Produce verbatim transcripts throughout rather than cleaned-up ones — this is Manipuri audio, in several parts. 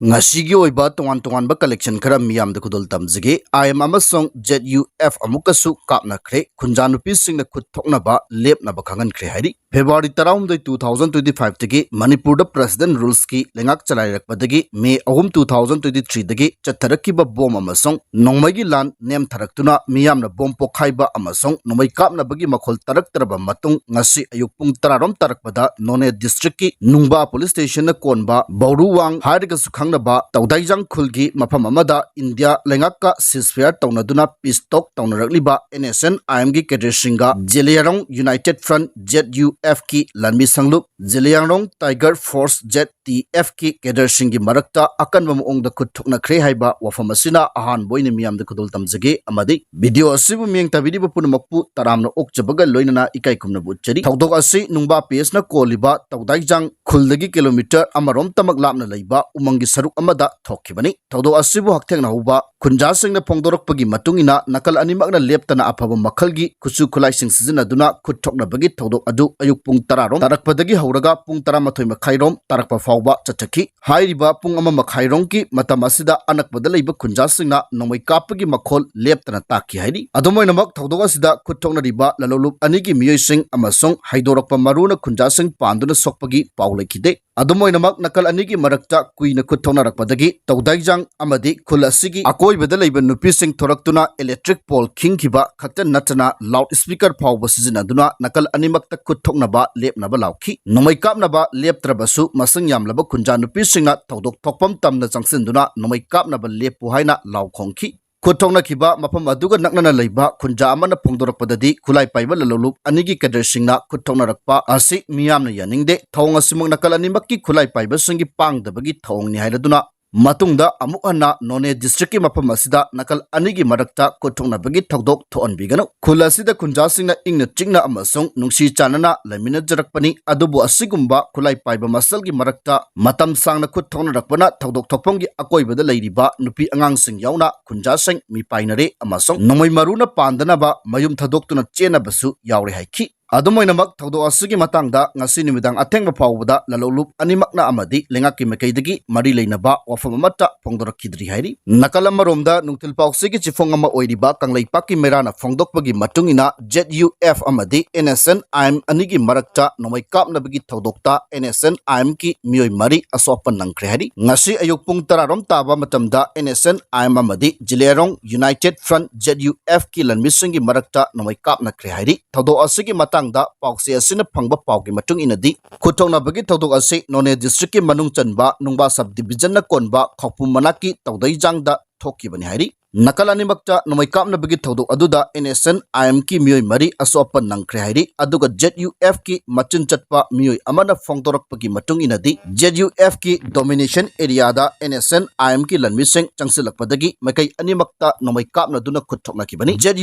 ꯉꯁꯤꯒꯤ ꯑꯣꯏꯕ ꯇꯣꯉꯥꯟ ꯇꯣꯉꯥꯟꯕ collection ꯈꯔ ꯃꯤꯌꯥꯝꯗ ꯈꯨꯗꯣꯜ ꯇꯝꯖꯒꯦ꯫ I M ꯑꯃꯁꯨꯡ Z U F ꯑꯃꯨꯛꯀꯁꯨ ꯀꯥꯞꯅꯈ꯭ꯔꯦ꯫ ꯈꯨꯟꯖꯥ ꯅꯨꯄꯤꯁꯤꯡꯅ ꯈꯨꯠ ꯊꯣꯛꯅꯕ ꯂꯦꯞꯅꯕ ꯈꯪꯍꯟꯈ꯭ꯔꯦ ꯍꯥꯏꯔꯤ꯫ February ꯇꯔꯥꯍꯨꯝꯗꯣꯏ, two thousand twenty five ꯇꯒꯤ ꯃꯅꯤꯄꯨꯔꯗ President Rules ꯀꯤ ꯂꯩꯉꯥꯛ ꯆꯂꯥꯏꯔꯛꯄꯗꯒꯤ May ꯑꯍꯨꯝ, two thousand twenty three ꯗꯒꯤ ꯆꯠꯊꯔꯛꯈꯤꯕ bomb ꯑꯃꯁꯨꯡ ꯅꯣꯡꯃꯩꯒꯤ ꯂꯥꯟ ꯅꯦꯝꯊꯔꯛꯇꯨꯅ ꯃꯤꯌꯥꯝꯅ bomb ꯄꯣꯈꯥꯏꯕ ꯑꯃꯁꯨꯡ ꯅꯣꯡꯃꯩ ꯀꯥꯞꯅꯕꯒꯤ ꯃꯈꯣꯜ ꯇꯥꯔꯛꯇ꯭ꯔꯕ ꯃꯇꯨꯡ, ꯉꯁꯤ ꯑꯌꯨꯛ ꯄꯨꯡ ꯇꯔꯥꯔꯣꯝ ꯇꯥꯔꯛꯄꯗ ꯅꯣꯅꯦ district ꯀꯤ ꯅꯨꯡꯕꯥ police station ꯅ ꯀꯣꯟꯕ ꯕꯧꯔꯨꯋꯥꯡ ꯍꯥꯏꯔꯒꯁꯨ ꯈꯪꯅꯕ ꯇꯧꯗꯥꯏꯖꯥꯡ ꯈꯨꯜꯒꯤ ꯃꯐꯝ ꯑꯃꯗ ꯏꯟꯗꯤꯌꯥ ꯂꯩꯉꯥꯛꯀ ceasefire ꯇꯧꯅꯗꯨꯅ peace talk ꯇꯧꯅꯔꯛꯂꯤꯕ N S N I M ꯒꯤ cadre ꯁꯤꯡꯒ Zeliangrong United Front, Z U F ꯀꯤ ꯂꯥꯟꯃꯤ ꯁꯪꯂꯨꯞ, Zeliangrong Tiger Force, Z T F ꯀꯤ cadre ꯁꯤꯡꯒꯤ ꯃꯔꯛꯇ ꯑꯀꯟꯕ ꯃꯑꯣꯡꯗ ꯈꯨꯠ ꯊꯣꯛꯅꯈ꯭ꯔꯦ ꯍꯥꯏꯕ ꯋꯥꯐꯝ ꯑꯁꯤꯅ ꯑꯍꯥꯟꯕ ꯑꯣꯏꯅ ꯃꯤꯌꯥꯝꯗ ꯈꯨꯗꯣꯜ ꯇꯝꯖꯒꯦ꯫ ꯑꯃꯗꯤ video ꯑꯁꯤꯕꯨ ꯃꯤꯠꯌꯦꯡ ꯇꯥꯕꯤꯔꯤꯕ ꯄꯨꯝꯅꯃꯛꯄꯨ ꯇꯔꯥꯝꯅ ꯑꯣꯛꯆꯕꯒ ꯂꯣꯏꯅꯅ ꯏꯀꯥꯏ ꯈꯨꯝꯅꯕ ꯎꯠꯆꯔꯤ꯫ ꯊꯧꯗꯣꯛ ꯑꯁꯤ ꯅꯨꯡꯕꯥ P S ꯅ ꯀꯣꯜꯂꯤꯕ ꯇꯧꯗꯥꯏꯖꯥꯡ ꯈꯨꯜꯗꯒꯤ kilometre ꯑꯃꯔꯣꯝꯇꯃꯛ ꯂꯥꯞꯅ ꯂꯩꯕ ꯎꯃꯪꯒꯤ ꯁꯔꯨꯛ ꯑꯃꯗ ꯊꯣꯛꯈꯤꯕꯅꯤ꯫ ꯊꯧꯗꯣꯛ ꯑꯁꯤꯕꯨ ꯍꯛꯊꯦꯡꯅꯍꯧꯕ ꯈꯨꯟꯖꯥꯁꯤꯡꯅ ꯐꯣꯡꯗꯣꯔꯛꯄꯒꯤ ꯃꯇꯨꯡ ꯏꯟꯅ, ꯅꯥꯀꯜ ꯑꯅꯤꯃꯛꯅ ꯂꯦꯞꯇꯅ ꯑꯐꯕ ꯃꯈꯜꯒꯤ ꯈꯨꯠꯁꯨ ꯈꯨꯠꯂꯥꯏꯁꯤꯡ ꯁꯤꯖꯤꯟꯅꯗꯨꯅ ꯈꯨꯠ ꯊꯣꯛꯅꯕꯒꯤ ꯊꯧꯗꯣꯛ ꯑꯗꯨ ꯑꯌꯨꯛ ꯄꯨꯡ ꯇꯔꯥꯔꯣꯝ ꯇꯥꯔꯛꯄꯗꯒꯤ ꯍꯧꯔꯒ ꯄꯨꯡ ꯇꯔꯥꯃꯥꯊꯣꯏ ꯃꯈꯥꯏꯔꯣꯝ ꯇꯥꯔꯛꯄ ꯐꯥꯎꯕ ꯆꯠꯊꯈꯤ꯫ ꯍꯥꯏꯔꯤꯕ ꯄꯨꯡ ꯑꯃ ꯃꯈꯥꯏꯔꯣꯝꯒꯤ ꯃꯇꯝ ꯑꯁꯤꯗ ꯑꯅꯛꯄꯗ ꯂꯩꯕ ꯈꯨꯟꯖꯥꯁꯤꯡꯅ ꯅꯣꯡꯃꯩ ꯀꯥꯞꯄꯒꯤ ꯃꯈꯣꯜ ꯂꯦꯞꯇꯅ ꯇꯥꯈꯤ ꯍꯥꯏꯔꯤ꯫ ꯑꯗꯨꯝ ꯑꯣꯏꯅꯃꯛ, ꯊꯧꯗꯣꯛ ꯑꯁꯤꯗ ꯈꯨꯠ ꯊꯣꯛꯅꯔꯤꯕ ꯂꯂꯣꯟꯂꯨꯞ ꯑꯅꯤꯒꯤ ꯃꯤꯑꯣꯏꯁꯤꯡ ꯑꯃꯁꯨꯡ ꯍꯥꯏꯗꯣꯔꯛꯄ ꯃꯔꯨꯅ ꯈꯨꯟꯖꯥꯁꯤꯡ ꯄꯥꯟꯗꯨꯅ ꯁꯣꯛꯄꯒꯤ ꯄꯥꯎ ꯂꯩꯈꯤꯗꯦ꯫ ꯑꯗꯨꯝ ꯑꯣꯏꯅꯃꯛ, ꯅꯥꯀꯜ ꯑꯅꯤꯒꯤ ꯃꯔꯛꯇ ꯀꯨꯏꯅ ꯈꯨꯠ ꯊꯣꯛꯅꯔꯛꯄꯗꯒꯤ ꯇꯧꯗꯥꯏꯖꯥꯡ ꯑꯃꯗꯤ ꯈꯨꯜ ꯑꯁꯤꯒꯤ ꯑꯀꯣꯏꯕꯗ ꯂꯩꯕ ꯅꯨꯄꯤꯁꯤꯡ ꯊꯣꯔꯛꯇꯨꯅ electric pole ꯈꯤꯡꯈꯤꯕ ꯈꯛꯇ ꯅꯠꯇꯅ loud speaker ꯐꯥꯎꯕ ꯁꯤꯖꯤꯟꯅꯗꯨꯅ ꯅꯥꯀꯜ ꯑꯅꯤꯃꯛꯇ ꯈꯨꯠ ꯊꯣꯛꯅꯕ ꯂꯦꯞꯅꯕ ꯂꯥꯎꯈꯤ꯫ ꯅꯣꯡꯃꯩ ꯀꯥꯞꯅꯕ ꯂꯦꯞꯇ꯭ꯔꯕꯁꯨ, ꯃꯁꯤꯡ ꯌꯥꯝꯂꯕ ꯈꯨꯟꯖꯥ ꯅꯨꯄꯤꯁꯤꯡꯅ ꯊꯧꯗꯣꯛ ꯊꯣꯛꯐꯝ ꯇꯝꯅ ꯆꯪꯁꯤꯟꯗꯨꯅ ꯅꯣꯡꯃꯩ ꯀꯥꯞꯅꯕ ꯂꯦꯞꯄꯨ ꯍꯥꯏꯅ ꯂꯥꯎ ꯈꯣꯡꯈꯤ꯫ ꯈꯨꯠ ꯊꯣꯛꯅꯈꯤꯕ ꯃꯐꯝ ꯑꯗꯨꯒ ꯅꯛꯅꯅ ꯂꯩꯕ ꯈꯨꯟꯖꯥ ꯑꯃꯅ ꯐꯣꯡꯗꯣꯔꯛꯄꯗꯗꯤ, ꯈꯨꯠꯂꯥꯏ ꯄꯥꯏꯕ ꯂꯂꯣꯟꯂꯨꯞ ꯑꯅꯤꯒꯤ cadre ꯁꯤꯡꯅ ꯈꯨꯠ ꯊꯣꯛꯅꯔꯛꯄ ꯑꯁꯤ ꯃꯤꯌꯥꯝꯅ ꯌꯥꯅꯤꯡꯗꯦ꯫ ꯊꯧꯑꯣꯡ ꯑꯁꯤꯃꯛ ꯅꯥꯀꯜ ꯑꯅꯤꯃꯛꯀꯤ ꯈꯨꯠꯂꯥꯏ ꯄꯥꯏꯕꯁꯤꯡꯒꯤ ꯄꯥꯡꯗꯕꯒꯤ ꯊꯧꯑꯣꯡꯅꯤ ꯍꯥꯏꯔꯗꯨꯅ, ꯃꯇꯨꯡꯗ ꯑꯃꯨꯛ ꯍꯟꯅ ꯅꯣꯅꯦ district ꯀꯤ ꯃꯐꯝ ꯑꯁꯤꯗ ꯅꯥꯀꯜ ꯑꯅꯤꯒꯤ ꯃꯔꯛꯇ ꯈꯨꯠ ꯊꯣꯛꯅꯕꯒꯤ ꯊꯧꯗꯣꯛ ꯊꯣꯛꯍꯟꯕꯤꯒꯅꯨ꯫ ꯈꯨꯜ ꯑꯁꯤꯗ ꯈꯨꯟꯖꯥꯁꯤꯡꯅ ꯏꯪꯅ ꯆꯤꯛꯅ ꯑꯃꯁꯨꯡ ꯅꯨꯡꯁꯤ ꯆꯥꯟꯅꯅ ꯂꯩꯃꯤꯟꯅꯖꯔꯛꯄꯅꯤ, ꯑꯗꯨꯕꯨ ꯑꯁꯤꯒꯨꯝꯕ ꯈꯨꯠꯂꯥꯏ ꯄꯥꯏꯕ ꯃꯁꯜꯒꯤ ꯃꯔꯛꯇ ꯃꯇꯝ ꯁꯥꯡꯅ ꯈꯨꯠ ꯊꯣꯛꯅꯔꯛꯄꯅ ꯊꯧꯗꯣꯛ ꯊꯣꯛꯐꯝꯒꯤ ꯑꯀꯣꯏꯕꯗ ꯂꯩꯔꯤꯕ ꯅꯨꯄꯤ ꯑꯉꯥꯡꯁꯤꯡ ꯌꯥꯎꯅ ꯈꯨꯟꯖꯥꯁꯤꯡ ꯃꯤꯄꯥꯏꯅꯔꯦ ꯑꯃꯁꯨꯡ ꯅꯣꯡꯃꯩ ꯃꯔꯨꯅ ꯄꯥꯟꯗꯅꯕ ꯃꯌꯨꯝ ꯊꯥꯗꯣꯛꯇꯨꯅ ꯆꯦꯟꯅꯕꯁꯨ ꯌꯥꯎꯔꯦ ꯍꯥꯏꯈꯤ꯫ ꯑꯗꯨꯝ ꯑꯣꯏꯅꯃꯛ, ꯊꯧꯗꯣꯛ ꯑꯁꯤꯒꯤ ꯃꯇꯥꯡꯗ ꯉꯁꯤ ꯅꯨꯃꯤꯗꯥꯡ ꯑꯊꯦꯡꯕ ꯐꯥꯎꯕꯗ ꯂꯥꯂꯣꯡꯂꯨꯞ ꯑꯅꯤꯃꯛꯅ ꯑꯃꯗꯤ ꯂꯩꯉꯥꯛꯀꯤ ꯃꯥꯏꯀꯩꯗꯒꯤ ꯃꯔꯤ ꯂꯩꯅꯕ ꯋꯥꯐꯝ ꯑꯃꯠꯇ ꯐꯣꯡꯗꯣꯔꯛꯈꯤꯗ꯭ꯔꯤ ꯍꯥꯏꯔꯤ꯫ ꯅꯥꯀꯜ ꯑꯃꯔꯣꯝꯗ, ꯅꯨꯡꯊꯤꯜ ꯄꯥꯎꯆꯦꯒꯤ ꯆꯤꯐꯣꯡ ꯑꯃ ꯑꯣꯏꯔꯤꯕ ꯀꯪꯂꯩꯄꯥꯛꯀꯤ ꯃꯩꯔꯥꯅ ꯐꯣꯡꯗꯣꯛꯄꯒꯤ ꯃꯇꯨꯡ ꯏꯟꯅ, ꯖꯦꯠ ꯌꯨ ꯑꯦꯐ ꯑꯃꯗꯤ N S N I M ꯑꯅꯤꯒꯤ ꯃꯔꯛꯇ ꯅꯣꯡꯃꯩ ꯀꯥꯞꯅꯕꯒꯤ ꯊꯧꯗꯣꯛꯇ ꯑꯦꯟ ꯑꯦꯁ ꯑꯦꯟ ꯑꯥꯏ ꯑꯦꯝꯒꯤ ꯃꯤꯑꯣꯏ ꯃꯔꯤ ꯑꯁꯣꯛ ꯑꯄꯟ ꯅꯪꯈ꯭ꯔꯦ ꯍꯥꯏꯔꯤ꯫ ꯉꯁꯤ ꯑꯌꯨꯛ ꯄꯨꯡ ꯇꯔꯥ ꯔꯣꯝ ꯇꯥꯕ ꯃꯇꯝꯗ N S N I M ꯑꯃꯗꯤ ꯖꯤꯂꯤꯌꯥꯔꯣꯡ united front, Z U F, ꯀꯤ ꯂꯥꯟꯃꯤꯁꯤꯡꯒꯤ ꯃꯔꯛꯇ ꯅꯣꯡꯃꯩ ꯀꯥꯞꯅꯈ꯭ꯔꯦ ꯍꯥꯏꯔꯤ꯫ ꯊꯧꯗꯣꯛ ꯑꯁꯤꯒꯤ ꯃꯇꯥꯡꯗ ꯄꯥꯎꯆꯦ ꯑꯁꯤꯅ ꯐꯪꯕ ꯄꯥꯎꯒꯤ ꯃꯇꯨꯡ ꯏꯟꯅꯗꯤ, ꯈꯨꯠꯊꯣꯛꯅꯕꯒꯤ ꯊꯧꯗꯣꯛ ꯑꯁꯤ ꯅꯣꯅꯦ ꯗꯤꯁꯇ꯭ꯔꯤꯛꯀꯤ ꯃꯅꯨꯡ ꯆꯟꯕ ꯅꯨꯡꯕꯥ ꯁꯕ ꯗꯤꯕꯤꯖꯟꯅ ꯀꯣꯟꯕ ꯈꯧꯄꯨ ꯃꯅꯥꯛꯀꯤ ꯇꯧꯗꯩꯖꯥꯡꯗ ꯊꯣꯛꯈꯤꯕꯅꯤ ꯍꯥꯏꯔꯤ꯫ ꯅꯥꯀꯜ ꯑꯅꯤꯃꯛꯇ ꯅꯣꯡꯃꯩ ꯀꯥꯞꯅꯕꯒꯤ ꯊꯧꯗꯣꯛ ꯑꯗꯨꯗ ꯑꯦꯟ ꯑꯦꯁ ꯑꯦꯟ ꯑꯥꯏ ꯑꯦꯝꯒꯤ ꯃꯤꯑꯣꯏ ꯃꯔꯤ ꯑꯁꯣꯛ ꯑꯄꯟ ꯅꯪꯈ꯭ꯔꯦ ꯍꯥꯏꯔꯤ꯫ ꯑꯗꯨꯒ ꯖꯦꯠ ꯌꯨ ꯑꯦꯐꯀꯤ ꯃꯆꯤꯟ ꯆꯠꯄ ꯃꯤꯑꯣꯏ ꯑꯃꯅ ꯐꯣꯡꯗꯣꯔꯛꯄꯒꯤ ꯃꯇꯨꯡ ꯏꯟꯅꯗꯤ, ꯖꯦꯠ ꯌꯨ ꯑꯦꯐꯀꯤ ꯗꯣꯃꯤꯅꯦꯁꯟ ꯑꯦꯔꯤꯌꯥꯗ ꯑꯦꯟ ꯑꯦꯁ ꯑꯦꯟ ꯑꯥꯏ ꯑꯦꯝꯒꯤ ꯂꯥꯟꯃꯤꯁꯤꯡ ꯆꯪꯁꯤꯜꯂꯛꯄꯗꯒꯤ ꯃꯥꯏꯀꯩ ꯑꯅꯤꯃꯛꯇ ꯅꯣꯡꯃꯩ ꯀꯥꯞꯅꯗꯨꯅ ꯈꯨꯠ ꯊꯣꯛꯅꯈꯤꯕꯅꯤ꯫ ꯖꯦꯠ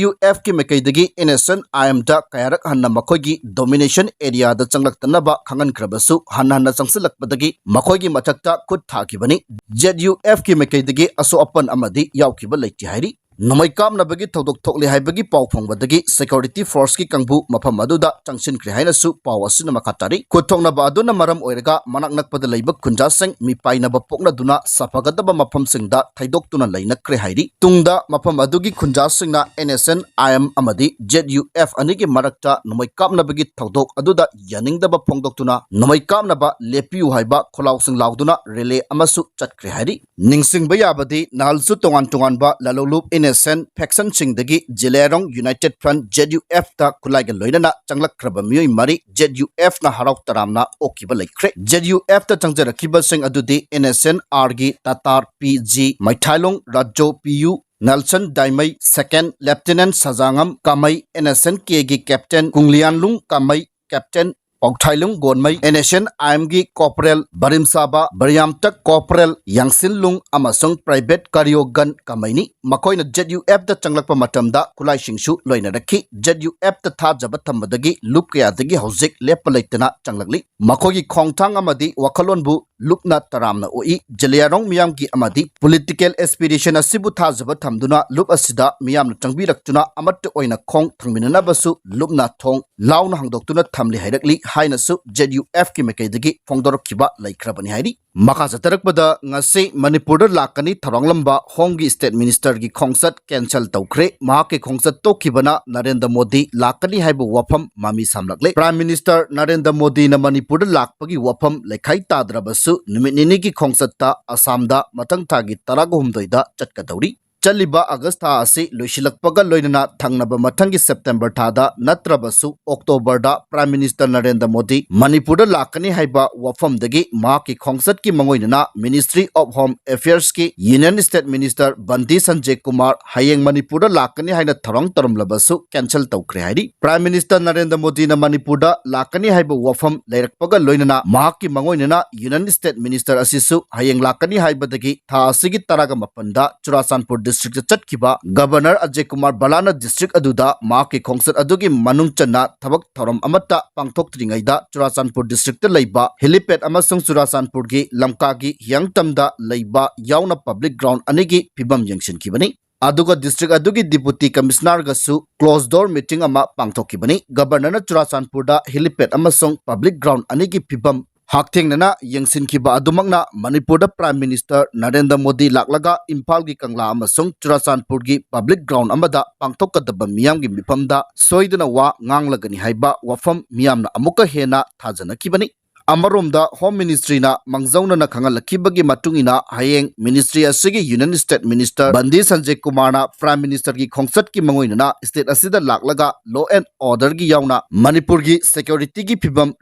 ꯌꯨ ꯑꯦꯐꯀꯤ ꯃꯥꯏꯀꯩꯗꯒꯤ ꯑꯦꯟ ꯑꯦꯁ ꯑꯦꯟ ꯑꯥꯏ ꯑꯦꯝꯗ ꯀꯌꯥꯔꯛ ꯍꯟꯅ ꯃꯈꯣꯏꯒꯤ ꯗꯣꯃꯤꯅꯦꯁꯟ ꯑꯦꯔꯤꯌꯥꯗ ꯆꯪꯂꯛꯇꯅꯕ ꯈꯪꯍꯟꯈ꯭ꯔꯕꯁꯨ, ꯍꯟꯅ ꯍꯟꯅ ꯆꯪꯁꯤꯜꯂꯛꯄꯗꯒꯤ ꯃꯈꯣꯏꯒꯤ ꯃꯊꯛꯇ ꯈꯨꯠ ꯊꯥꯈꯤꯕꯅꯤ꯫ ꯖꯦꯠ ꯌꯨ ꯑꯦꯐꯀꯤ ꯃꯥꯏꯀꯩꯗꯒꯤ ꯑꯁꯣꯛ ꯑꯄꯟ ꯑꯃꯗꯤ ꯌꯥꯎꯈꯤꯕ ꯂꯩꯇꯦ ꯍꯥꯏꯔꯤ꯫ ꯅꯣꯡꯃꯩ ꯀꯥꯞꯅꯕꯒꯤ ꯊꯧꯗꯣꯛ ꯊꯣꯛꯂꯦ ꯍꯥꯏꯕꯒꯤ ꯄꯥꯎ ꯐꯪꯕꯗꯒꯤ ꯁꯦꯀ꯭ꯌꯨꯔꯤꯇꯤ ꯐꯣꯔꯁꯀꯤ ꯀꯥꯡꯕꯨ ꯃꯐꯝ ꯑꯗꯨꯗ ꯆꯪꯁꯤꯟꯈ꯭ꯔꯦ ꯍꯥꯏꯅꯁꯨ ꯄꯥꯎ ꯑꯁꯤꯅ ꯃꯈꯥ ꯇꯥꯔꯤ꯫ ꯈꯨꯠꯊꯣꯛꯅꯕ ꯑꯗꯨꯅ ꯃꯔꯝ ꯑꯣꯏꯔꯒ ꯃꯅꯥꯛ ꯅꯛꯄꯗ ꯂꯩꯕ ꯈꯨꯟꯖꯥꯁꯤꯡ ꯃꯤꯄꯥꯏꯅꯕ ꯄꯣꯛꯅꯗꯨꯅ ꯁꯥꯐꯒꯗꯕ ꯃꯐꯝꯁꯤꯡꯗ ꯊꯩꯗꯣꯛꯇꯨꯅ ꯂꯩꯅꯈ꯭ꯔꯦ ꯍꯥꯏꯔꯤ꯫ ꯇꯨꯡꯗ ꯃꯐꯝ ꯑꯗꯨꯒꯤ ꯈꯨꯟꯖꯥꯁꯤꯡꯅ N S N I M ꯑꯃꯗꯤ ꯖꯦꯠ ꯌꯨ ꯑꯦꯐ ꯑꯅꯤꯒꯤ ꯃꯔꯛꯇ ꯅꯣꯡꯃꯩ ꯀꯥꯞꯅꯕꯒꯤ ꯊꯧꯗꯣꯛ ꯑꯗꯨꯗ ꯌꯥꯅꯤꯡꯗꯕ ꯐꯣꯡꯗꯣꯛꯇꯨꯅ ꯅꯣꯡꯃꯩ ꯀꯥꯞꯅꯕ ꯂꯦꯞꯄꯤꯌꯨ ꯍꯥꯏꯕ ꯈꯣꯜꯂꯥꯎꯁꯤꯡ ꯂꯥꯎꯗꯨꯅ ꯔꯦꯂꯦ ꯑꯃꯁꯨ ꯆꯠꯈ꯭ꯔꯦ ꯍꯥꯏꯔꯤ꯫ ꯅꯤꯡꯁꯤꯡꯕ ꯌꯥꯕꯗꯤ, ꯅꯍꯥꯜꯁꯨ ꯇꯣꯉꯥꯟ ꯇꯣꯉꯥꯟꯕ ꯂꯥꯂꯣꯡꯂꯨꯞ ꯑꯦꯟ ꯑꯦꯁ ꯑꯦꯟ ꯐꯦꯛꯁꯟꯁꯤꯡꯗꯒꯤ ꯖꯤꯂꯤꯌꯥꯔꯣꯡ ꯌꯨꯅꯥꯏꯇꯦꯗ ꯐ꯭ꯔꯟꯠ, ꯖꯦꯠ ꯌꯨ ꯑꯦꯐꯇ ꯈꯨꯠꯂꯥꯏꯒ ꯂꯣꯏꯅꯅ ꯆꯪꯂꯛꯈ꯭ꯔꯕ ꯃꯤꯑꯣꯏ ꯃꯔꯤ ꯖꯦꯠ ꯌꯨ ꯑꯦꯐꯅ ꯍꯔꯥꯎ ꯇꯔꯥꯝꯅ ꯑꯣꯛꯈꯤꯕ ꯂꯩꯈ꯭ꯔꯦ꯫ ꯖꯦꯠ ꯌꯨ ꯑꯦꯐꯇ ꯆꯪꯖꯔꯛꯈꯤꯕꯁꯤꯡ ꯑꯗꯨꯗꯤ ꯑꯦꯟ ꯑꯦꯁ ꯑꯦꯟ ꯑꯥꯔꯒꯤ ꯇꯥꯇꯥꯔ P G Meithailong Rajo P U, Nelson Daimei second, lieutenant Sajangam Kamei, N S N ꯀꯦꯒꯤ captain Kungliyanlung Kamei, captain Pauthailung Gonmei, N S N I ꯑꯦꯝꯒꯤ ꯀꯣꯔꯄꯣꯔꯦꯜ ꯕꯔꯤꯝꯁꯥꯕ ꯕꯔꯤꯌꯥꯝꯇꯛ, ꯀꯣꯔꯄꯣꯔꯦꯜ ꯌꯥꯡꯁꯤꯟꯂꯨꯡ ꯑꯃꯁꯨꯡ ꯄ꯭ꯔꯥꯏꯚꯦꯠ ꯀꯥꯔꯤꯌꯣꯒꯟ ꯀꯃꯩꯅꯤ꯫ ꯃꯈꯣꯏꯅ ꯖꯦꯠ ꯌꯨ ꯑꯦꯐꯇ ꯆꯪꯂꯛꯄ ꯃꯇꯝꯗ ꯈꯨꯠꯂꯥꯏꯁꯤꯡꯁꯨ ꯂꯣꯏꯅꯔꯛꯈꯤ꯫ ꯖꯦꯠ ꯌꯨ ꯑꯦꯐꯇ ꯊꯥꯖꯕ ꯊꯝꯕꯗꯒꯤ ꯂꯨꯞ ꯀꯌꯥꯗꯒꯤ ꯍꯧꯖꯤꯛ ꯂꯦꯞꯄ ꯂꯩꯇꯅ ꯆꯪꯂꯛꯂꯤ꯫ ꯃꯈꯣꯏꯒꯤ ꯈꯣꯡꯊꯥꯡ ꯑꯃꯗꯤ ꯋꯥꯈꯜꯂꯣꯟꯕꯨ ꯂꯨꯞꯅ ꯇꯔꯥꯝꯅ ꯑꯣꯛꯏ꯫ ꯖꯦꯂꯤꯌꯥꯡꯔꯣꯡ ꯃꯤꯌꯥꯝꯒꯤ ꯑꯃꯗꯤ ꯄꯣꯂꯤꯇꯤꯀꯦꯜ ꯑꯦꯁꯄꯤꯔꯦꯁꯟ ꯑꯁꯤꯕꯨ ꯊꯥꯖꯕ ꯊꯝꯗꯨꯅ ꯂꯨꯞ ꯑꯁꯤꯗ ꯃꯤꯌꯥꯝꯅ ꯆꯪꯕꯤꯔꯛꯇꯨꯅ ꯑꯃꯠꯇ ꯑꯣꯏꯅ ꯈꯣꯡ ꯊꯥꯡꯃꯤꯟꯅꯅꯕꯁꯨ ꯂꯨꯞꯅ ꯊꯣꯡ ꯂꯥꯎꯅ ꯍꯥꯡꯗꯣꯛꯇꯨꯅ ꯊꯝꯂꯤ ꯍꯥꯏꯔꯛꯂꯤ ꯍꯥꯏꯅꯁꯨ ꯖꯦꯠ ꯌꯨ ꯑꯦꯐꯀꯤ ꯃꯥꯏꯀꯩꯗꯒꯤ ꯐꯣꯡꯗꯣꯔꯛꯈꯤꯕ ꯂꯩꯈ꯭ꯔꯕꯅꯤ ꯍꯥꯏꯔꯤ꯫ ꯃꯈꯥ ꯆꯠꯊꯔꯛꯄꯗ, ꯉꯁꯤ ꯃꯅꯤꯄꯨꯔꯗ ꯂꯥꯛꯀꯅꯤ ꯊꯧꯔꯥꯡꯂꯝꯕ ꯍꯣꯝꯒꯤ ꯁ꯭ꯇꯦꯠ ꯃꯤꯅꯤꯁꯇꯔꯒꯤ ꯈꯣꯡꯆꯠ ꯀꯦꯟꯁꯦꯜ ꯇꯧꯈ꯭ꯔꯦ꯫ ꯃꯍꯥꯛꯀꯤ ꯈꯣꯡꯆꯠ ꯇꯣꯛꯈꯤꯕꯅ ꯅꯔꯦꯟꯗ꯭ꯔ ꯃꯣꯗꯤ ꯂꯥꯛꯀꯅꯤ ꯍꯥꯏꯕ ꯋꯥꯐꯝ ꯃꯃꯤ ꯁꯥꯝꯂꯛꯂꯦ꯫ ꯄ꯭ꯔꯥꯏꯝ ꯃꯤꯅꯤꯁꯇꯔ ꯅꯔꯦꯟꯗ꯭ꯔ ꯃꯣꯗꯤꯅ ꯃꯅꯤꯄꯨꯔꯗ ꯂꯥꯛꯄꯒꯤ ꯋꯥꯐꯝ ꯂꯩꯈꯥꯏ ꯇꯥꯗ꯭ꯔꯕꯁꯨ, ꯅꯨꯃꯤꯠ ꯅꯤꯅꯤꯒꯤ ꯈꯣꯡꯆꯠꯇ ꯑꯁꯥꯝꯗ ꯃꯊꯪ ꯊꯥꯒꯤ ꯇꯔꯥꯒ ꯍꯨꯝꯗꯣꯏꯗ ꯆꯠꯀꯗꯧꯔꯤ꯫ ꯆꯠꯂꯤꯕ ꯑꯥꯒꯁ ꯊꯥ ꯑꯁꯤ ꯂꯣꯏꯁꯤꯜꯂꯛꯄꯒ ꯂꯣꯏꯅꯅ ꯊꯪꯅꯕ ꯃꯊꯪꯒꯤ ꯁꯦꯞꯇꯦꯝꯕꯔ ꯊꯥꯗ ꯅꯠꯇ꯭ꯔꯕꯁꯨ ꯑꯣꯛꯇꯣꯕꯔꯗ ꯄ꯭ꯔꯥꯏꯝ ꯃꯤꯅꯤꯁꯇꯔ ꯅꯔꯦꯟꯗ꯭ꯔ ꯃꯣꯗꯤ ꯃꯅꯤꯄꯨꯔꯗ ꯂꯥꯛꯀꯅꯤ ꯍꯥꯏꯕ ꯋꯥꯐꯝꯗꯒꯤ ꯃꯍꯥꯛꯀꯤ ꯈꯣꯡꯆꯠꯀꯤ ꯃꯥꯡꯑꯣꯏꯅꯅ ꯃꯤꯅꯤꯁꯇ꯭ꯔꯤ ꯑꯣꯐ ꯍꯣꯝ ꯑꯦꯐꯤꯌꯔꯁꯀꯤ union state minister Bandi Sanjay Kumar ꯍꯌꯦꯡ ꯃꯅꯤꯄꯨꯔꯗ ꯂꯥꯛꯀꯅꯤ ꯍꯥꯏꯅ ꯊꯧꯔꯥꯡ ꯇꯧꯔꯝꯂꯕꯁꯨ ꯀꯦꯟꯁꯦꯜ ꯇꯧꯈ꯭ꯔꯦ ꯍꯥꯏꯔꯤ꯫ ꯄ꯭ꯔꯥꯏꯝ ꯃꯤꯅꯤꯁꯇꯔ ꯅꯔꯦꯟꯗ꯭ꯔ ꯃꯣꯗꯤꯅ ꯃꯅꯤꯄꯨꯔꯗ ꯂꯥꯛꯀꯅꯤ ꯍꯥꯏꯕ ꯋꯥꯐꯝ ꯂꯩꯔꯛꯄꯒ ꯂꯣꯏꯅꯅ ꯃꯍꯥꯛꯀꯤ ꯃꯥꯡꯑꯣꯏꯅꯅ ꯌꯨꯅꯤꯌꯟ ꯁ꯭ꯇꯦꯠ ꯃꯤꯅꯤꯁꯇꯔ ꯑꯁꯤꯁꯨ ꯍꯌꯦꯡ ꯂꯥꯛꯀꯅꯤ ꯍꯥꯏꯕꯗꯒꯤ ꯊꯥ ꯑꯁꯤꯒꯤ ꯇꯔꯥꯒ ꯃꯥꯄꯟꯗ ꯆꯨꯔꯥꯆꯥꯟꯄꯨꯔ ꯗꯤꯁꯇ꯭ꯔꯤꯛꯇ ꯆꯠꯈꯤꯕ ꯒꯕꯔꯅꯔ ꯑꯖꯌ ꯀꯨꯃꯥꯔ ꯚꯜꯂꯥꯅ ꯗꯤꯁꯇ꯭ꯔꯤꯛ ꯑꯗꯨꯗ ꯃꯍꯥꯛꯀꯤ ꯈꯣꯡꯆꯠ ꯑꯗꯨꯒꯤ ꯃꯅꯨꯡ ꯆꯟꯅ ꯊꯕꯛ ꯊꯧꯔꯝ ꯑꯃꯠꯇ ꯄꯥꯡꯊꯣꯛꯇ꯭ꯔꯤꯉꯩꯗ ꯆꯨꯔꯥꯆꯥꯟꯄꯨꯔ ꯗꯤꯁꯇ꯭ꯔꯤꯛꯇ ꯂꯩꯕ ꯍꯤꯂꯤꯄꯦꯗ ꯑꯃꯁꯨꯡ ꯆꯨꯔꯥꯆꯥꯟꯄꯨꯔꯒꯤ ꯂꯝꯀꯥꯒꯤ ꯍꯤꯌꯥꯡꯇꯝꯗ ꯂꯩꯕ ꯌꯥꯎꯅ ꯄꯕ꯭ꯂꯤꯛ ꯒ꯭ꯔꯥꯎꯟ ꯑꯅꯤꯒꯤ ꯐꯤꯕꯝ ꯌꯦꯡꯁꯤꯟꯈꯤꯕꯅꯤ꯫ ꯑꯗꯨꯒ ꯗꯤꯁꯇ꯭ꯔꯤꯛ ꯑꯗꯨꯒꯤ ꯗꯤꯄꯨꯇꯤ ꯀꯃꯤꯁꯅꯔꯒꯁꯨ ꯀ꯭ꯂꯣꯖ ꯗꯣꯔ ꯃꯤꯇꯤꯡ ꯑꯃ ꯄꯥꯡꯊꯣꯛꯈꯤꯕꯅꯤ꯫ ꯒꯕꯔꯅꯔꯅ ꯆꯨꯔꯥꯆꯥꯟꯄꯨꯔꯗ ꯍꯤꯂꯤꯄꯦꯗ ꯑꯃꯁꯨꯡ ꯄꯕ꯭ꯂꯤꯛ ꯒ꯭ꯔꯥꯎꯟ ꯑꯅꯤꯒꯤ ꯐꯤꯕꯝ ꯍꯛꯊꯦꯡꯅꯅ ꯌꯦꯡꯁꯤꯟꯈꯤꯕ ꯑꯗꯨꯃꯛꯅ ꯃꯅꯤꯄꯨꯔꯗ ꯄ꯭ꯔꯥꯏꯝ ꯃꯤꯅꯤꯁꯇꯔ ꯅꯔꯦꯟꯗ꯭ꯔ ꯃꯣꯗꯤ ꯂꯥꯛꯂꯒ ꯏꯝꯐꯥꯜꯒꯤ ꯀꯪꯂꯥ ꯑꯃꯁꯨꯡ ꯆꯨꯔꯥꯆꯥꯟꯄꯨꯔꯒꯤ ꯄꯕ꯭ꯂꯤꯛ ꯒ꯭ꯔꯥꯎꯟ ꯑꯃꯗ ꯄꯥꯡꯊꯣꯛꯀꯗꯕ ꯃꯤꯌꯥꯝꯒꯤ ꯃꯤꯐꯝꯗ ꯁꯣꯏꯗꯅ ꯋꯥ ꯉꯥꯡꯂꯒꯅꯤ ꯍꯥꯏꯕ ꯋꯥꯐꯝ ꯃꯤꯌꯥꯝꯅ ꯑꯃꯨꯛꯀ ꯍꯦꯟꯅ ꯊꯥꯖꯅꯈꯤꯕꯅꯤ꯫ ꯑꯃꯔꯣꯝꯗ, Home Ministryꯅ ꯃꯥꯡꯖꯧꯅꯅ ꯈꯪꯍꯜꯂꯛꯈꯤꯕꯒꯤ ꯃꯇꯨꯡ ꯏꯟꯅ, ꯍꯌꯦꯡ ministry ꯑꯁꯤꯒꯤ Union State Minister ꯕꯟꯗꯤ ꯁꯟꯖꯦ ꯀꯨꯃꯥꯔꯅ Prime Ministerꯒꯤ ꯈꯣꯡꯆꯠꯀꯤ ꯃꯥꯡꯑꯣꯏꯅꯅ state ꯑꯁꯤꯗ ꯂꯥꯛꯂꯒ law and orderꯒꯤ ꯌꯥꯎꯅ ꯃꯅꯤꯄꯨꯔꯒꯤ securityꯒꯤ ꯐꯤꯕꯝ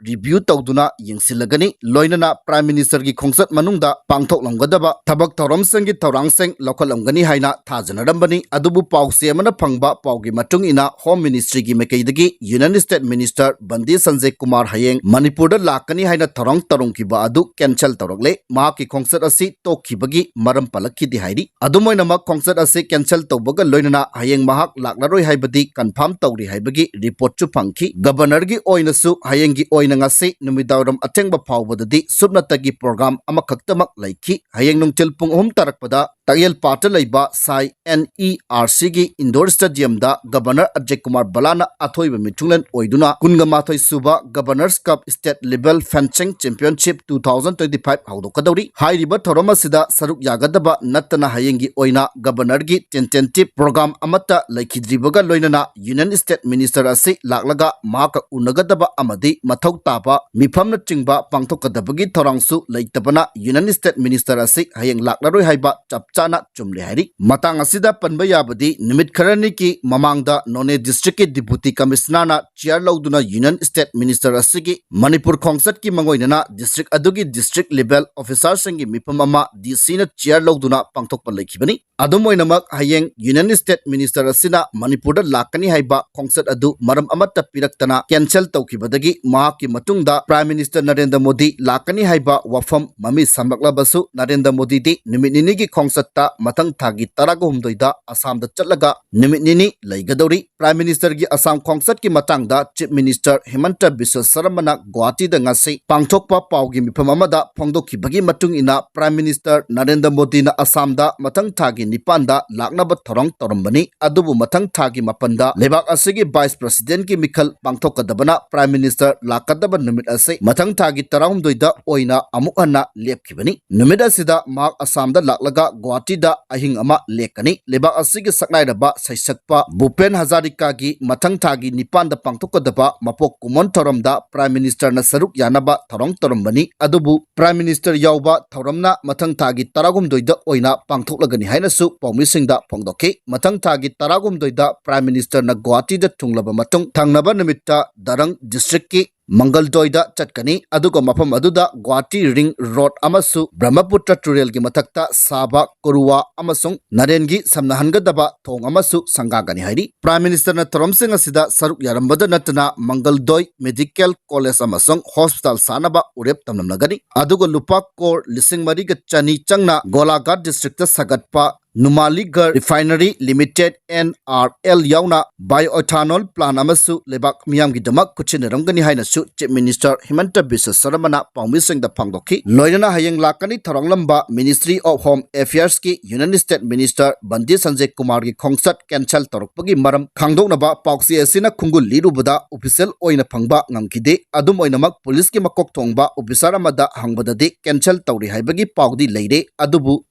review ꯇꯧꯗꯨꯅ ꯌꯦꯡꯁꯤꯜꯂꯒꯅꯤ꯫ ꯂꯣꯏꯅꯅ Prime Ministerꯒꯤ ꯈꯣꯡꯆꯠ ꯃꯅꯨꯡꯗ ꯄꯥꯡꯊꯣꯛꯂꯝꯒꯗꯕ ꯊꯕꯛ ꯊꯧꯔꯝꯁꯤꯡꯒꯤ ꯊꯧꯔꯥꯡꯁꯤꯡ ꯂꯧꯈꯠꯂꯝꯒꯅꯤ ꯍꯥꯏꯅ ꯊꯥꯖꯅꯔꯝꯕꯅꯤ꯫ ꯑꯗꯨꯕꯨ ꯄꯥꯎꯆꯦ ꯑꯃꯅ ꯐꯪꯕ ꯄꯥꯎꯒꯤ ꯃꯇꯨꯡ ꯏꯟꯅ, Home Ministryꯒꯤ ꯃꯥꯏꯀꯩꯗꯒꯤ Union State Minister ꯕꯟꯗꯤ Sanjay Kumar ꯍꯌꯦꯡ ꯃꯅꯤꯄꯨꯔꯗ ꯂꯥꯛꯀꯅꯤ ꯍꯥꯏꯅ ꯊꯧꯔꯥꯡ ꯇꯧꯔꯝꯈꯤꯕ ꯑꯗꯨ cancel ꯇꯧꯔꯛꯂꯦ꯫ ꯃꯍꯥꯛꯀꯤ ꯈꯣꯡꯆꯠ ꯑꯁꯤ ꯇꯣꯛꯈꯤꯕꯒꯤ ꯃꯔꯝ ꯄꯜꯂꯛꯈꯤꯗꯦ ꯍꯥꯏꯔꯤ꯫ ꯑꯗꯨꯝ ꯑꯣꯏꯅꯃꯛ, ꯈꯣꯡꯆꯠ ꯑꯁꯤ cancel ꯇꯧꯕꯒ ꯂꯣꯏꯅꯅ ꯍꯌꯦꯡ ꯃꯍꯥꯛ ꯂꯥꯛꯂꯔꯣꯏ ꯍꯥꯏꯕꯗꯤ confirm ꯇꯧꯔꯤ ꯍꯥꯏꯕꯒꯤ reportꯁꯨ ꯐꯪꯈꯤ꯫ Governorꯒꯤ ꯑꯣꯏꯅꯁꯨ ꯍꯌꯦꯡꯒꯤ ꯑꯣꯏꯅ ꯉꯁꯤ ꯅꯨꯃꯤꯗꯥꯡꯋꯥꯏꯔꯝ ꯑꯊꯦꯡꯕ ꯐꯥꯎꯕꯗꯗꯤ ꯁꯨꯞꯅꯇꯒꯤ program ꯑꯃꯈꯛꯇꯃꯛ ꯂꯩꯈꯤ꯫ ꯍꯌꯦꯡ ꯅꯨꯡꯊꯤꯜ ꯄꯨꯡ ꯑꯍꯨꯝ ꯇꯥꯔꯛꯄꯗ ꯇꯥꯛꯌꯦꯜꯄꯥꯠꯇ ꯂꯩꯕ ꯁꯥꯏ NERCꯒꯤ indoor stadiumꯗ Governor ꯑꯖꯌ ꯀꯨꯃꯥꯔ ꯚꯜꯂꯥꯅ ꯑꯊꯣꯏꯕ ꯃꯤꯊꯨꯡꯂꯦꯟ ꯑꯣꯏꯗꯨꯅ ꯀꯨꯟꯒ ꯃꯥꯊꯣꯏ ꯁꯨꯕ Governors Cup State Level Fencing Championship two thousand twenty-five ꯍꯧꯗꯣꯛꯀꯗꯧꯔꯤ꯫ ꯍꯥꯏꯔꯤꯕ ꯊꯧꯔꯝ ꯑꯁꯤꯗ ꯁꯔꯨꯛ ꯌꯥꯒꯗꯕ ꯅꯠꯇꯅ ꯍꯌꯦꯡꯒꯤ ꯑꯣꯏꯅ Governorꯒꯤ tentative program ꯑꯃꯠꯇ ꯂꯩꯈꯤꯗ꯭ꯔꯤꯕꯒ ꯂꯣꯏꯅꯅ Union State Minister ꯑꯁꯤ ꯂꯥꯛꯂꯒ ꯃꯍꯥꯛꯀ ꯎꯅꯒꯗꯕ ꯑꯃꯗꯤ ꯃꯊꯧ ꯇꯥꯕ ꯃꯤꯐꯝꯅꯆꯤꯡꯕ ꯄꯥꯡꯊꯣꯛꯀꯗꯕꯒꯤ ꯊꯧꯔꯥꯡꯁꯨ ꯂꯩꯇꯕꯅ Union State Minister ꯑꯁꯤ ꯍꯌꯦꯡ ꯂꯥꯛꯂꯔꯣꯏ ꯍꯥꯏꯕ ꯆꯞ ꯆꯥꯅ ꯆꯨꯝꯂꯦ ꯍꯥꯏꯔꯤ꯫ ꯃꯇꯥꯡ ꯑꯁꯤꯗ ꯄꯟꯕ ꯌꯥꯕꯗꯤ, ꯅꯨꯃꯤꯠ ꯈꯔꯅꯤꯒꯤ ꯃꯃꯥꯡꯗ Noney Districtꯀꯤ Deputy Commissionerꯅ chair ꯂꯧꯗꯨꯅ Union State Minister ꯑꯁꯤꯒꯤ ꯃꯅꯤꯄꯨꯔ ꯈꯣꯡꯆꯠꯀꯤ ꯃꯥꯡꯑꯣꯏꯅꯅ district ꯑꯗꯨꯒꯤ district level officerꯁꯤꯡꯒꯤ ꯃꯤꯐꯝ ꯑꯃ DCꯅ chair ꯂꯧꯗꯨꯅ ꯄꯥꯡꯊꯣꯛꯄ ꯂꯩꯈꯤꯕꯅꯤ꯫ ꯑꯗꯨꯝ ꯑꯣꯏꯅꯃꯛ, ꯍꯌꯦꯡ Union State Minister ꯑꯁꯤꯅ ꯃꯅꯤꯄꯨꯔꯗ ꯂꯥꯛꯀꯅꯤ ꯍꯥꯏꯕ ꯈꯣꯡꯆꯠ ꯑꯗꯨ ꯃꯔꯝ ꯑꯃꯠꯇ ꯄꯤꯔꯛꯇꯅ cancel ꯇꯧꯈꯤꯕꯗꯒꯤ ꯃꯍꯥꯛꯀꯤ ꯃꯇꯨꯡꯗ Prime Minister ꯅꯔꯦꯟꯗ꯭ꯔ ꯃꯣꯗꯤ ꯂꯥꯛꯀꯅꯤ ꯍꯥꯏꯕ ꯋꯥꯐꯝ ꯃꯃꯤ ꯁꯥꯝꯂꯛꯂꯕꯁꯨ, ꯅꯔꯦꯟꯗ꯭ꯔ ꯃꯣꯗꯤꯗꯤ ꯅꯨꯃꯤꯠ ꯅꯤꯅꯤꯒꯤ ꯈꯣꯡꯆꯠꯇ ꯃꯊꯪ ꯊꯥꯒꯤ ꯇꯔꯥꯒ ꯍꯨꯝꯗꯣꯏꯗ ꯑꯁꯥꯝꯗ ꯆꯠꯂꯒ ꯅꯨꯃꯤꯠ ꯅꯤꯅꯤ ꯂꯩꯒꯗꯧꯔꯤ꯫ Prime Ministerꯒꯤ ꯑꯁꯥꯝ ꯈꯣꯡꯆꯠꯀꯤ ꯃꯇꯥꯡꯗ Chief Minister ꯍꯤꯃꯟꯇ ꯕꯤꯁ꯭ꯋ ꯁꯔꯃꯅ ꯒꯨꯋꯥꯍꯥꯇꯤꯗ ꯉꯁꯤ ꯄꯥꯡꯊꯣꯛꯄ ꯄꯥꯎꯒꯤ ꯃꯤꯐꯝ ꯑꯃꯗ ꯐꯣꯡꯗꯣꯛꯈꯤꯕꯒꯤ ꯃꯇꯨꯡ ꯏꯟꯅ, Prime Minister ꯅꯔꯦꯟꯗ꯭ꯔ ꯃꯣꯗꯤꯅ ꯑꯁꯥꯝꯗ ꯃꯊꯪ ꯊꯥꯒꯤ ꯅꯤꯄꯥꯟꯗ ꯂꯥꯛꯅꯕ ꯊꯧꯔꯥꯡ ꯇꯧꯔꯝꯕꯅꯤ꯫ ꯑꯗꯨꯕꯨ ꯃꯊꯪ ꯊꯥꯒꯤ ꯃꯥꯄꯟꯗ ꯂꯩꯕꯥꯛ ꯑꯁꯤꯒꯤ Vice Presidentꯀꯤ ꯃꯤꯈꯜ ꯄꯥꯡꯊꯣꯛꯀꯗꯕꯅ Prime Minister ꯂꯥꯛꯀꯗꯕ ꯅꯨꯃꯤꯠ ꯑꯁꯤ ꯃꯊꯪ ꯊꯥꯒꯤ ꯇꯔꯥꯍꯨꯝꯗꯣꯏꯗ ꯑꯣꯏꯅ ꯑꯃꯨꯛ ꯍꯟꯅ ꯂꯦꯞꯈꯤꯕꯅꯤ꯫ ꯅꯨꯃꯤꯠ ꯑꯁꯤꯗ ꯃꯍꯥꯛ ꯑꯁꯥꯝꯗ ꯂꯥꯛꯂꯒ ꯒꯨꯋꯥ ꯒꯨꯋꯥꯍꯥꯇꯤꯗ ꯑꯍꯤꯡ ꯑꯃ ꯂꯦꯛꯀꯅꯤ꯫ ꯂꯩꯕꯥꯛ ꯑꯁꯤꯒꯤ ꯁꯛꯅꯥꯏꯔꯕ ꯁꯩꯁꯛꯄ ꯚꯨꯄꯦꯟ ꯍꯖꯥꯔꯤꯀꯥꯒꯤ ꯃꯊꯪ ꯊꯥꯒꯤ ꯅꯤꯄꯥꯟꯗ ꯄꯥꯡꯊꯣꯛꯀꯗꯕ ꯃꯄꯣꯛ ꯀꯨꯝꯑꯣꯟ ꯊꯧꯔꯝꯗ Prime Ministerꯅ ꯁꯔꯨꯛ ꯌꯥꯅꯕ ꯊꯧꯔꯥꯡ ꯇꯧꯔꯝꯕꯅꯤ꯫ ꯑꯗꯨꯕꯨ Prime Minister ꯌꯥꯎꯕ ꯊꯧꯔꯝꯅ ꯃꯊꯪ ꯊꯥꯒꯤ ꯇꯔꯥꯍꯨꯝꯗꯣꯏꯗ ꯑꯣꯏꯅ ꯄꯥꯡꯊꯣꯛꯂꯒꯅꯤ ꯍꯥꯏꯅꯁꯨ ꯄꯥꯎꯃꯤꯁꯤꯡꯗ ꯐꯣꯡꯗꯣꯛꯈꯤ꯫ ꯃꯊꯪ ꯊꯥꯒꯤ ꯇꯔꯥꯍꯨꯝꯗꯣꯏꯗ Prime Ministerꯅ ꯒꯨꯋꯥꯍꯥꯇꯤꯗ ꯊꯨꯡꯂꯕ ꯃꯇꯨꯡ, ꯊꯪꯅꯕ ꯅꯨꯃꯤꯠꯇ ꯗꯔꯪ districtꯀꯤ ꯃꯪꯒꯜꯗꯣꯏꯗ ꯆꯠꯀꯅꯤ꯫ ꯑꯗꯨꯒ ꯃꯐꯝ ꯑꯗꯨꯗ ꯒꯨꯋꯥꯍꯥꯇꯤ ring road ꯑꯃꯁꯨ ꯕ꯭ꯔꯍ꯭ꯃꯄꯨꯇ꯭ꯔ ꯇꯨꯔꯦꯜꯒꯤ ꯃꯊꯛꯇ ꯁꯥꯕ ꯀꯨꯔꯨꯋꯥ ꯑꯃꯁꯨꯡ ꯅꯔꯦꯟꯒꯤ ꯁꯝꯅꯍꯟꯒꯗꯕ ꯊꯣꯡ ꯑꯃꯁꯨ ꯁꯪꯒꯥꯒꯅꯤ ꯍꯥꯏꯔꯤ꯫ Prime Ministerꯅ ꯊꯧꯔꯝꯁꯤꯡ ꯑꯁꯤꯗ ꯁꯔꯨꯛ ꯌꯥꯔꯝꯕꯗ ꯅꯠꯇꯅ ꯃꯪꯒꯜꯗꯣꯏ medical college ꯑꯃꯁꯨꯡ hospital ꯁꯥꯅꯕ ꯎꯔꯦꯞ ꯇꯝꯂꯝꯂꯒꯅꯤ꯫ ꯑꯗꯨꯒ ꯂꯨꯄꯥ ꯀꯣꯔ ꯂꯤꯁꯤꯡ ꯃꯔꯤꯒ ꯆꯅꯤ ꯆꯪꯅ ꯒꯣꯂꯥꯘꯥꯠ districtꯇ ꯁꯥꯒꯠꯄ ꯅꯨꯃꯥꯂꯤꯒꯔ Refinery Limited, N R L ꯌꯥꯎꯅ bioethanol plant ꯑꯃꯁꯨ ꯂꯩꯕꯥꯛ ꯃꯤꯌꯥꯝꯒꯤꯗꯃꯛ ꯈꯨꯠꯁꯤꯟꯅꯔꯝꯒꯅꯤ ꯍꯥꯏꯅꯁꯨ Chief Minister ꯍꯤꯃꯟꯇ ꯕꯤꯁ꯭ꯋ ꯁꯔꯃꯅ ꯄꯥꯎꯃꯤꯁꯤꯡꯗ ꯐꯣꯡꯗꯣꯛꯈꯤ꯫ ꯂꯣꯏꯅꯅ ꯍꯌꯦꯡ ꯂꯥꯛꯀꯅꯤ ꯊꯧꯔꯥꯡꯂꯝꯕ Ministry of Home Affairsꯀꯤ Union State Minister ꯕꯟꯗꯤ Sanjay ꯀꯨꯃꯥꯔꯒꯤ ꯈꯣꯡꯆꯠ cancel ꯇꯧꯔꯛꯄꯒꯤ ꯃꯔꯝ ꯈꯪꯗꯣꯛꯅꯕ ꯄꯥꯎꯆꯦ ꯑꯁꯤꯅ ꯈꯨꯡꯒꯨꯜ ꯂꯤꯔꯨꯕꯗ official ꯑꯣꯏꯅ ꯐꯪꯕ ꯉꯝꯈꯤꯗꯦ꯫ ꯑꯗꯨꯝ ꯑꯣꯏꯅꯃꯛ, policeꯀꯤ ꯃꯀꯣꯛ ꯊꯣꯡꯕ officer ꯑꯃꯗ ꯍꯪꯕꯗꯗꯤ cancel ꯇꯧꯔꯦ ꯍꯥꯏꯕꯒꯤ ꯄꯥꯎꯗꯤ ꯂꯩꯔꯦ, ꯑꯗꯨꯕꯨ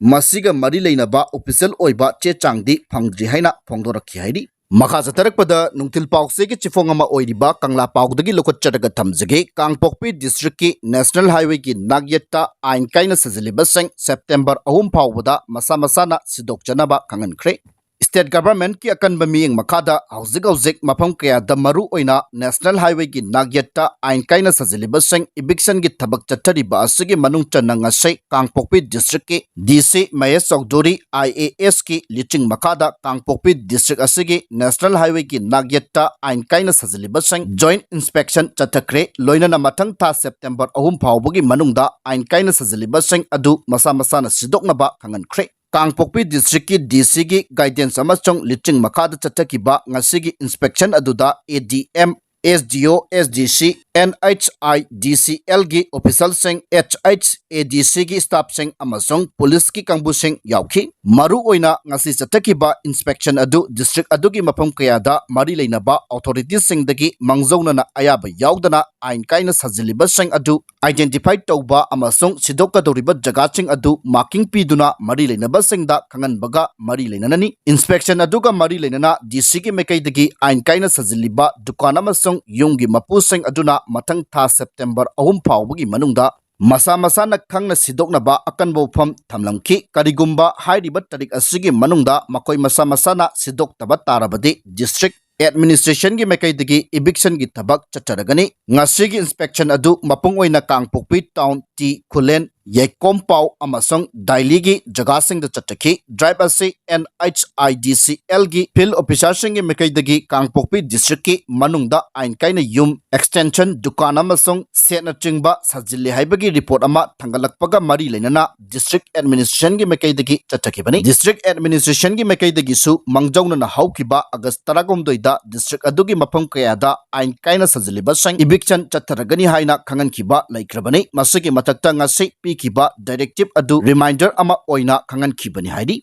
ꯃꯁꯤꯒ ꯃꯔꯤ ꯂꯩꯅꯕ official ꯑꯣꯏꯕ ꯆꯦ ꯆꯥꯡꯗꯤ ꯐꯪꯗ꯭ꯔꯤ ꯍꯥꯏꯅ ꯐꯣꯡꯗꯣꯔꯛꯈꯤ ꯍꯥꯏꯔꯤ꯫ ꯃꯈꯥ ꯆꯠꯊꯔꯛꯄꯗ ꯅꯨꯡꯊꯤꯜ ꯄꯥꯎꯆꯦꯒꯤ ꯆꯤꯐꯣꯡ ꯑꯃ ꯑꯣꯏꯔꯤꯕ ꯀꯪꯂꯥ ꯄꯥꯎꯗꯒꯤ ꯂꯧꯈꯠꯆꯔꯒ ꯊꯝꯖꯒꯦ꯫ ꯀꯥꯡꯄꯣꯛꯄꯤ districtꯀꯤ National Highwayꯒꯤ ꯅꯥꯛꯌꯦꯠꯇ ꯑꯥꯏꯟ ꯀꯥꯏꯅ ꯁꯥꯖꯤꯜꯂꯤꯕꯁꯤꯡ September ꯑꯍꯨꯝ ꯐꯥꯎꯕꯗ ꯃꯁꯥ ꯃꯁꯥꯅ ꯁꯤꯗꯣꯛꯆꯅꯕ ꯈꯪꯍꯟꯈ꯭ꯔꯦ꯫ State governmentꯀꯤ ꯑꯀꯟꯕ ꯃꯤꯠꯌꯦꯡ ꯃꯈꯥꯗ ꯍꯧꯖꯤꯛ ꯍꯧꯖꯤꯛ ꯃꯐꯝ ꯀꯌꯥꯗ ꯃꯔꯨ ꯑꯣꯏꯅ National Highwayꯒꯤ ꯅꯥꯛꯌꯦꯠꯇ ꯑꯥꯏꯟ ꯀꯥꯏꯅ ꯁꯥꯖꯤꯜꯂꯤꯕꯁꯤꯡ evictionꯒꯤ ꯊꯕꯛ ꯆꯠꯊꯔꯤꯕ ꯑꯁꯤꯒꯤ ꯃꯅꯨꯡ ꯆꯟꯅ ꯉꯁꯤ ꯀꯥꯡꯄꯣꯛꯄꯤ districtꯀꯤ D C Mahesh Chaudhuri I A Sꯀꯤ ꯂꯨꯆꯤꯡ ꯃꯈꯥꯗ ꯀꯥꯡꯄꯣꯛꯄꯤ district ꯑꯁꯤꯒꯤ National Highwayꯒꯤ ꯅꯥꯛꯌꯦꯠꯇ ꯑꯥꯏꯟ ꯀꯥꯏꯅ ꯁꯥꯖꯤꯜꯂꯤꯕꯁꯤꯡ joint inspection ꯆꯠꯊꯈ꯭ꯔꯦ꯫ ꯂꯣꯏꯅꯅ ꯃꯊꯪ ꯊꯥ September ꯑꯍꯨꯝ ꯐꯥꯎꯕꯒꯤ ꯃꯅꯨꯡꯗ ꯑꯥꯏꯟ ꯀꯥꯏꯅ ꯁꯥꯖꯤꯜꯂꯤꯕꯁꯤꯡ ꯑꯗꯨ ꯃꯁꯥ ꯃꯁꯥꯅ ꯁꯤꯗꯣꯛꯅꯕ ꯈꯪꯍꯟꯈ꯭ꯔꯦ꯫ ꯀꯥꯡꯄꯣꯛꯄꯤ districtꯀꯤ D Cꯒꯤ guidance ꯑꯃꯁꯨꯡ ꯂꯨꯆꯤꯡ ꯃꯈꯥꯗ ꯆꯠꯊꯈꯤꯕ ꯉꯁꯤꯒꯤ inspection ꯑꯗꯨꯗ A D M, S D O, S D C, NHIDCLꯒꯤ officialꯁꯤꯡ, HHADCꯒꯤ staffꯁꯤꯡ ꯑꯃꯁꯨꯡ policeꯀꯤ ꯀꯥꯡꯕꯨꯁꯤꯡ ꯌꯥꯎꯈꯤ꯫ ꯃꯔꯨꯑꯣꯏꯅ ꯉꯁꯤ ꯆꯠꯊꯈꯤꯕ inspection ꯑꯗꯨ district ꯑꯗꯨꯒꯤ ꯃꯐꯝ ꯀꯌꯥꯗ ꯃꯔꯤ ꯂꯩꯅꯕ authorityꯁꯤꯡꯗꯒꯤ ꯃꯥꯡꯖꯧꯅꯅ ꯑꯌꯥꯕ ꯌꯥꯎꯗꯅ ꯑꯥꯏꯟ ꯀꯥꯏꯅ ꯁꯥꯖꯤꯜꯂꯤꯕꯁꯤꯡ ꯑꯗꯨ identify ꯇꯧꯕ ꯑꯃꯁꯨꯡ ꯁꯤꯗꯣꯛꯀꯗꯧꯔꯤꯕ ꯖꯒꯥꯁꯤꯡ ꯑꯗꯨ marking ꯄꯤꯗꯨꯅ ꯃꯔꯤ ꯂꯩꯅꯕꯁꯤꯡꯗ ꯈꯪꯍꯟꯕꯒ ꯃꯔꯤ ꯂꯩꯅꯅꯅꯤ꯫ Inspection ꯑꯗꯨꯒ ꯃꯔꯤ ꯂꯩꯅꯅ DCꯒꯤ ꯃꯥꯏꯀꯩꯗꯒꯤ ꯑꯥꯏꯟ ꯀꯥꯏꯅ ꯁꯥꯖꯤꯜꯂꯤꯕ ꯗꯨꯀꯥꯟ ꯑꯃꯁꯨꯡ ꯌꯨꯝꯒꯤ ꯃꯄꯨꯁꯤꯡ ꯑꯗꯨꯅ ꯃꯊꯪ ꯊꯥ September ꯑꯍꯨꯝ ꯐꯥꯎꯕꯒꯤ ꯃꯅꯨꯡꯗ ꯃꯁꯥ ꯃꯁꯥꯅ ꯈꯪꯅ ꯁꯤꯗꯣꯛꯅꯕ ꯑꯀꯟꯕ ꯋꯥꯐꯝ ꯊꯝꯂꯝꯈꯤ꯫ ꯀꯔꯤꯒꯨꯝꯕ ꯍꯥꯏꯔꯤꯕ ꯇꯥꯔꯤꯛ ꯑꯁꯤꯒꯤ ꯃꯅꯨꯡꯗ ꯃꯈꯣꯏ ꯃꯁꯥ ꯃꯁꯥꯅ ꯁꯤꯗꯣꯛꯇꯕ ꯇꯥꯔꯕꯗꯤ district administrationꯒꯤ ꯃꯥꯏꯀꯩꯗꯒꯤ evictionꯒꯤ ꯊꯕꯛ ꯆꯠꯊꯔꯒꯅꯤ꯫ ꯉꯁꯤꯒꯤ inspection ꯑꯗꯨ ꯃꯄꯨꯡ ꯑꯣꯏꯅ ꯀꯥꯡꯄꯣꯛꯄꯤ town, ꯇꯤ ꯈꯨꯂꯦꯟ, ꯌꯥꯏꯀꯣꯝꯄꯥꯎ ꯑꯃꯁꯨꯡ ꯗꯥꯏꯂꯤꯒꯤ ꯖꯒꯥꯁꯤꯡꯗ ꯆꯠꯊꯈꯤ꯫ Drive ꯑꯁꯤ NHIDCLꯒꯤ field officerꯁꯤꯡꯒꯤ ꯃꯥꯏꯀꯩꯗꯒꯤ ꯀꯥꯡꯄꯣꯛꯄꯤ districtꯀꯤ ꯃꯅꯨꯡꯗ ꯑꯥꯏꯟ ꯀꯥꯏꯅ ꯌꯨꯝ, extension, ꯗꯨꯀꯥꯟ ꯑꯃꯁꯨꯡ ꯁꯦꯠꯅꯆꯤꯡꯕ ꯁꯥꯖꯤꯜꯂꯦ ꯍꯥꯏꯕꯒꯤ report ꯑꯃ ꯊꯥꯡꯒꯠꯂꯛꯄꯒ ꯃꯔꯤ ꯂꯩꯅꯅ district administrationꯒꯤ ꯃꯥꯏꯀꯩꯗꯒꯤ ꯆꯠꯊꯈꯤꯕꯅꯤ꯫ District administrationꯒꯤ ꯃꯥꯏꯀꯩꯗꯒꯤꯁꯨ ꯃꯥꯡꯖꯧꯅꯅ ꯍꯧꯈꯤꯕ August ꯇꯔꯥꯍꯨꯝꯗꯣꯏꯗ district ꯑꯗꯨꯒꯤ ꯃꯐꯝ ꯀꯌꯥꯗ ꯑꯥꯏꯟ ꯀꯥꯏꯅ ꯁꯥꯖꯤꯜꯂꯤꯕꯁꯤꯡ eviction ꯆꯠꯊꯔꯒꯅꯤ ꯍꯥꯏꯅ ꯈꯪꯍꯟꯈꯤꯕ ꯂꯩꯈ꯭ꯔꯕꯅꯤ꯫ ꯃꯁꯤꯒꯤ ꯃꯊꯛꯇ ꯉꯁꯤ ꯄꯤꯈꯤꯕ directive ꯑꯗꯨ reminder ꯑꯃ ꯑꯣꯏꯅ ꯈꯪꯍꯟꯈꯤꯕꯅꯤ ꯍꯥꯏꯔꯤ꯫